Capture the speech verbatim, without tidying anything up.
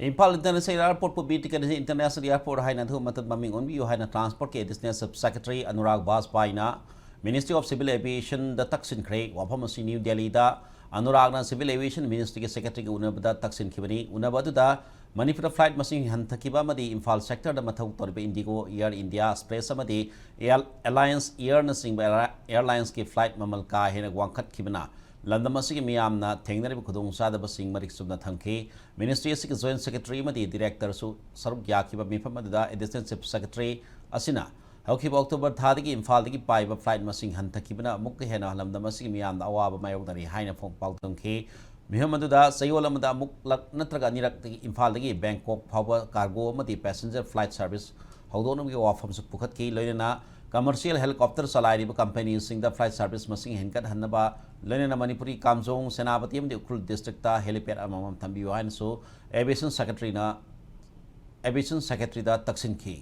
Imphal international ꯑꯦꯌꯔꯄꯣꯔꯠꯄꯨ ꯕꯤ ꯇꯤꯀꯦꯠ international airport ꯍꯥꯏꯅ ꯑꯊꯨꯕ ꯃꯇꯝꯗ ꯃꯃꯤꯡ ꯑꯣꯟꯕꯤꯌꯨ ꯍꯥꯏꯅ ꯇ꯭ꯔꯥꯟꯁꯄꯣꯔꯠꯀꯤ ꯑꯦꯗꯤꯁꯅꯦꯜ ꯆꯤꯐ ꯁꯦꯀ꯭ꯔꯦꯇꯔꯤ ꯑꯅꯨꯔꯥꯒ ꯕꯥꯖꯄꯥꯏꯅ ꯃꯤꯅꯤꯁꯇ꯭ꯔꯤ ꯑꯣꯐ ꯁꯤꯚꯤꯜ ꯑꯦꯚꯤꯌꯦꯁꯟꯗ ꯇꯛꯁꯤꯟꯈ꯭ꯔꯦ꯫ ꯋꯥꯐꯝ ꯑꯁꯤ ꯅ꯭ꯌꯨ ꯗꯦꯜꯂꯤꯗ ꯑꯅꯨꯔꯥꯒꯅ ꯁꯤꯚꯤꯜ ꯑꯦꯚꯤꯌꯦꯁꯟ ꯃꯤꯅꯤꯁꯇ꯭ꯔꯤꯒꯤ ꯁꯦꯀ꯭ꯔꯦꯇꯔꯤꯒ ꯎꯅꯕꯗ ꯇꯛꯁꯤꯟꯈꯤꯕꯅꯤ꯫ ꯎꯅꯕ ꯑꯗꯨꯗ ꯃꯅꯤꯄꯨꯔꯗ ꯐ꯭ꯂꯥꯏꯠ ꯃꯁꯤꯡ ꯍꯟꯊꯈꯤꯕ ꯑꯃꯗꯤ ꯏꯝꯐꯥꯜ ꯁꯦꯛꯇꯔꯗ ꯃꯊꯧ ꯇꯧꯔꯤꯕ ꯏꯟꯗꯤꯒꯣ, ꯑꯦꯌꯔ ꯏꯟꯗꯤꯌꯥ ꯑꯦꯛꯁꯄ꯭ꯔꯦꯁ ꯑꯃꯗꯤ ꯑꯦꯌꯔ ꯑꯦꯂꯥꯌꯟꯁ ꯑꯦꯌꯔꯅꯆꯤꯡꯕ ꯑꯦꯌꯔ ꯑꯦꯌꯔꯂꯥꯏꯟꯁꯀꯤ ꯐ꯭ꯂꯥꯏꯠ ꯃꯃꯜ ꯀꯥ ꯍꯦꯟꯅ ꯋꯥꯡꯈꯠꯈꯤꯕꯅ ꯂꯝꯗꯝ ꯑꯁꯤꯒꯤ ꯃꯤꯌꯥꯝꯅ ꯊꯦꯡꯅꯔꯤꯕ ꯈꯨꯗꯣꯡꯆꯥꯗꯕꯁꯤꯡ ꯃꯔꯤꯛ ꯆꯨꯝꯅ ꯊꯝꯈꯤ꯫ ꯃꯤꯅꯤꯁꯇ꯭ꯔꯤ ꯑꯁꯤꯒꯤ ꯖꯣꯏꯟꯠ ꯁꯦꯀ꯭ꯔꯦꯇꯔꯤ ꯑꯃꯗꯤ ꯗꯤꯔꯦꯛꯇꯔꯁꯨ ꯁꯔꯨꯛ ꯌꯥꯈꯤꯕ ꯃꯤꯐꯝ ꯑꯗꯨꯗ ꯑꯦꯗꯤꯁꯅꯦꯜ ꯆꯤꯐ ꯁꯦꯀ꯭ꯔꯦꯇꯔꯤ ꯑꯁꯤꯅ ꯍꯧꯈꯤꯕ ꯑꯣꯛꯇꯣꯕꯔ ꯊꯥꯗꯒꯤ ꯏꯝꯐꯥꯜꯗꯒꯤ ꯄꯥꯏꯕ ꯐ꯭ꯂꯥꯏꯠ ꯃꯁꯤꯡ ꯍꯟꯊꯈꯤꯕꯅ ꯑꯃꯨꯛꯀ ꯍꯦꯟꯅ ꯂꯝꯗꯝ ꯑꯁꯤꯒꯤ ꯃꯤꯌꯥꯝꯗ ꯑꯋꯥꯕ ꯃꯥꯌꯣꯛꯅꯔꯤ ꯍꯥꯏꯅ ꯐꯣꯡ-, ꯄꯥꯎꯗꯝꯈꯤ꯫ ꯃꯤꯐꯝ ꯑꯗꯨꯗ ꯆꯌꯣꯜ ꯑꯃꯗ ꯑꯃꯨꯛꯂꯛ ꯅꯠꯇ꯭ꯔꯒ ꯑꯅꯤꯔꯛꯇꯒꯤ ꯏꯝꯐꯥꯜꯗꯒꯤ ꯕꯦꯡꯀꯣꯛ ꯐꯥꯎꯕ ꯀꯥꯔꯒꯣ ꯑꯃꯗꯤ ꯄꯦꯁꯦꯟꯖꯔ ꯐ꯭ꯂꯥꯏꯠ ꯁꯥꯔꯚꯤꯁ ꯍꯧꯗꯣꯛꯅꯕꯒꯤ ꯋꯥꯐꯝꯁꯨ ꯄꯨꯈꯠꯈꯤ꯫ ꯂꯣꯏꯅꯅ ꯀꯃꯔꯁꯤꯌꯦꯜ ꯍꯦꯂꯤꯀꯣꯞꯇꯔ ꯆꯂꯥꯏꯔꯤꯕ ꯀꯝꯄꯦꯅꯤꯁꯤꯡꯗ ꯐ꯭ꯂꯥꯏꯠ ꯁꯥꯔꯚꯤꯁ ꯃꯁꯤꯡ ꯍꯦꯟꯒꯠꯍꯟꯅꯕ, ꯂꯣꯏꯅꯅ ꯃꯅꯤꯄꯨꯔꯒꯤ ꯀꯥꯝꯖꯣꯡ, ꯁꯦꯅꯥꯄꯇꯤ ꯑꯃꯗꯤ ꯎꯈ꯭ꯔꯨꯜ ꯗꯤꯁꯇ꯭ꯔꯤꯛꯇ ꯍꯦꯂꯤꯄꯦꯗ ꯑꯃꯃꯝ ꯊꯝꯕꯤꯌꯨ ꯍꯥꯏꯅꯁꯨ ꯑꯦꯚꯤꯌꯦꯁꯟ ꯁꯦꯀ꯭ꯔꯦꯇꯔꯤꯅ, ꯑꯦꯚꯤꯌꯦꯁꯟ ꯁꯦꯀ꯭ꯔꯦꯇꯔꯤꯗ ꯇꯛꯁꯤꯟꯈꯤ꯫